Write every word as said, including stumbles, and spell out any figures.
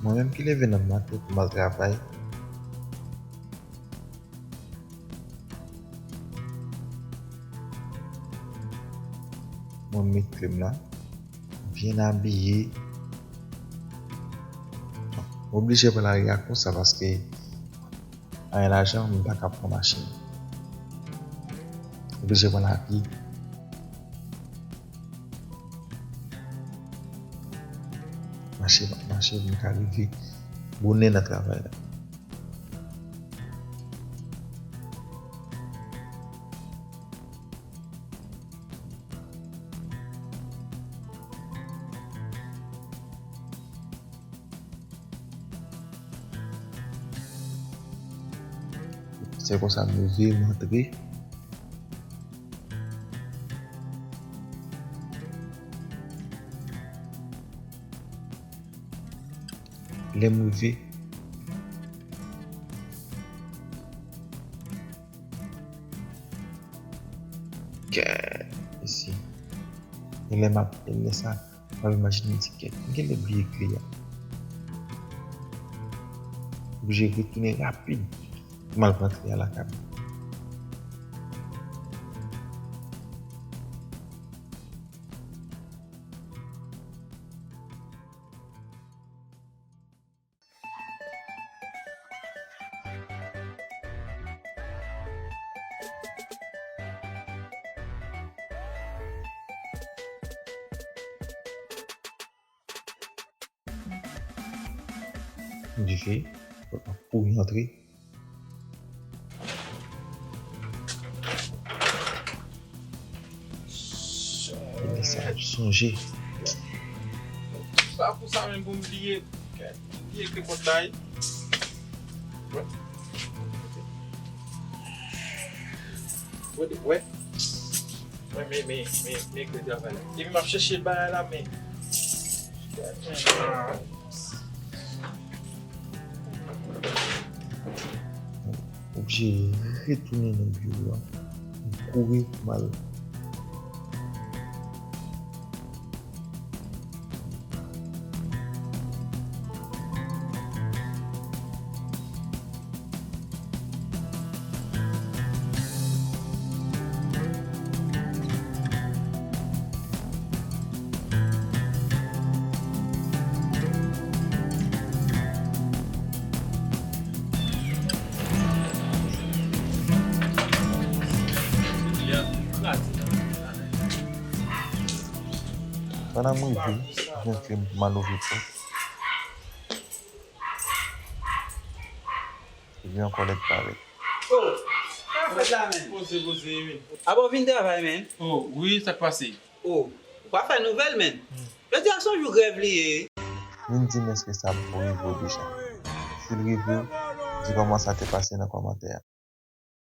Mwen menm ki leve nan maten pou m al travay. Mwen met kle m la. Byen abiye. M oblije pran lari a konsa paske pa gen lajan, m pa ka pran machin. Oblije pran lapye. Mache, mache, m ka rive bonè nan travay la. Se konsa m rive, m antre. Lè m rive, gad isi. E lè m ap, e lè sa, m ap imajine m di, "Kèt, m genlè bliye kle a." Oblije retounen rapid pou m al pran kle a lakay mwen. Dife, kouri antre. Lè sa ap sonje. Pa pou sa menm pou m bliye. Bliye ke kont la ye. Wè. Wè, wè. Wè, men, men, men, men ke travay la. Epi m ap chèche bagay la, men. Oblije retounen nan biwo a. M kouri pou m al. Pandan m rive, m rantre, m al ouvri pòt. Epi yon kòlèg parèt. Oh, sa fèt la, men? Poze, poze, wi. Abo vin travay, men? Oh, wi, sa k pase? Oh, ou pa fè nouvèl, men. Jodi a se yon jou grèv li ye. Vin di m èske sa ap rive w deja. Si l rive w, di kòman sa te pase nan kòmantè a.